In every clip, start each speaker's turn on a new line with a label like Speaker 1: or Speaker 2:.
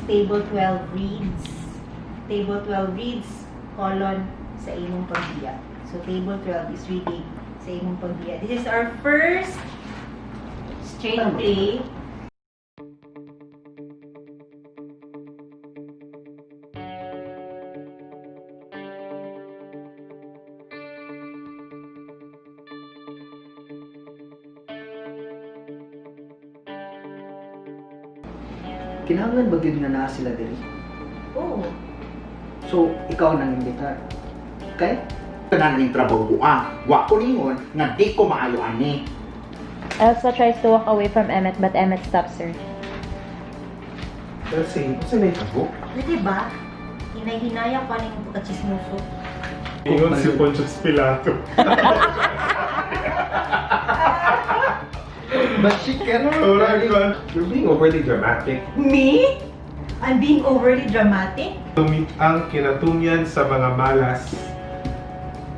Speaker 1: Table 12 reads. Table 12 reads, colon, "Sa Imong Pagbiya." So, table 12 is reading "Sa Imong Pagbiya." This is our first straight play.
Speaker 2: Kinahanglan ba gyud nga naa sila diri?
Speaker 1: Oh.
Speaker 2: So, ikaw nang imbitar. Okay?
Speaker 3: Tanan ning trabaho ah. Wa ko ningon nga di ko maayo ani.
Speaker 4: Elsa tries to walk away from Emmett, but Emmett stops her.
Speaker 5: Kasi, unsa na itabo?
Speaker 1: Pwede ba? Hinay-hinaya pa ning pagkachismoso.
Speaker 5: Ingon si Pontius Pilato.
Speaker 2: But she cannot.
Speaker 5: Alright, man. You're being overly dramatic.
Speaker 1: Me? I'm being overly dramatic?
Speaker 5: Ang kinatungyan sa mga malas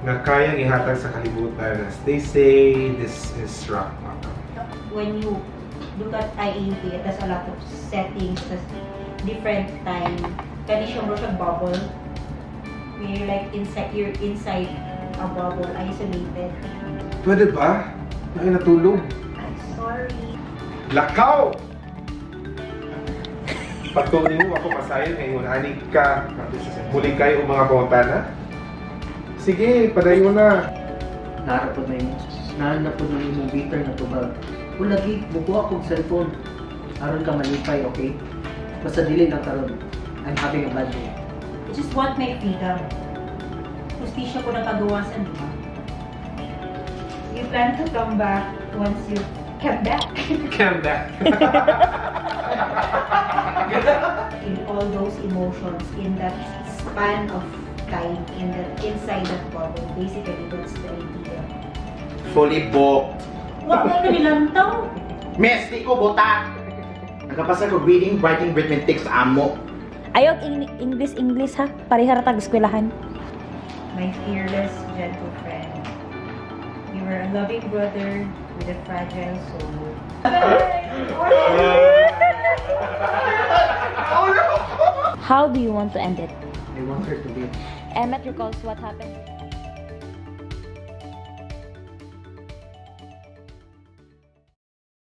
Speaker 5: na kayang ihatag sa kalibutan. As they say, this is rock bottom.
Speaker 1: When you look at IAUK, it has a lot of settings, tas different time. Kani siya mo siya bubble. You're like inside, you're inside a bubble, isolated.
Speaker 5: Pwede ba? Ay, natulog.
Speaker 1: I'm sorry.
Speaker 5: Lakaw! Pagtuloy mo ako masayon ngayon, ani ka. Muli kayo ang mga pangutana. Sige, padayon na.
Speaker 2: Nara pod na imo. Naa na pod na imong bitter na tubag. O lagi, mukuha kog cellphone. Aron ka malipay, okay? Basta dili lang karon. I'm having a bad day.
Speaker 1: I just want my freedom. Hustisya ko ng kagawasan, di ba? You plan to come back once you come back.
Speaker 5: Come back.
Speaker 1: In all those emotions in that span of time in that inside that bubble. Basically, that's the idea.
Speaker 3: Fully booked.
Speaker 1: Wa mo na nilantaw.
Speaker 3: Miss, di ko buta. Nagapasa ko reading, writing, arithmetic sa amo.
Speaker 4: Ayaw English English ha. Pareha ra tag eskwelahan.
Speaker 1: My fearless, gentle friend. You were a loving brother with a fragile soul.
Speaker 4: How do you want to end it?
Speaker 2: I want her to live.
Speaker 4: Emmett recalls what happened.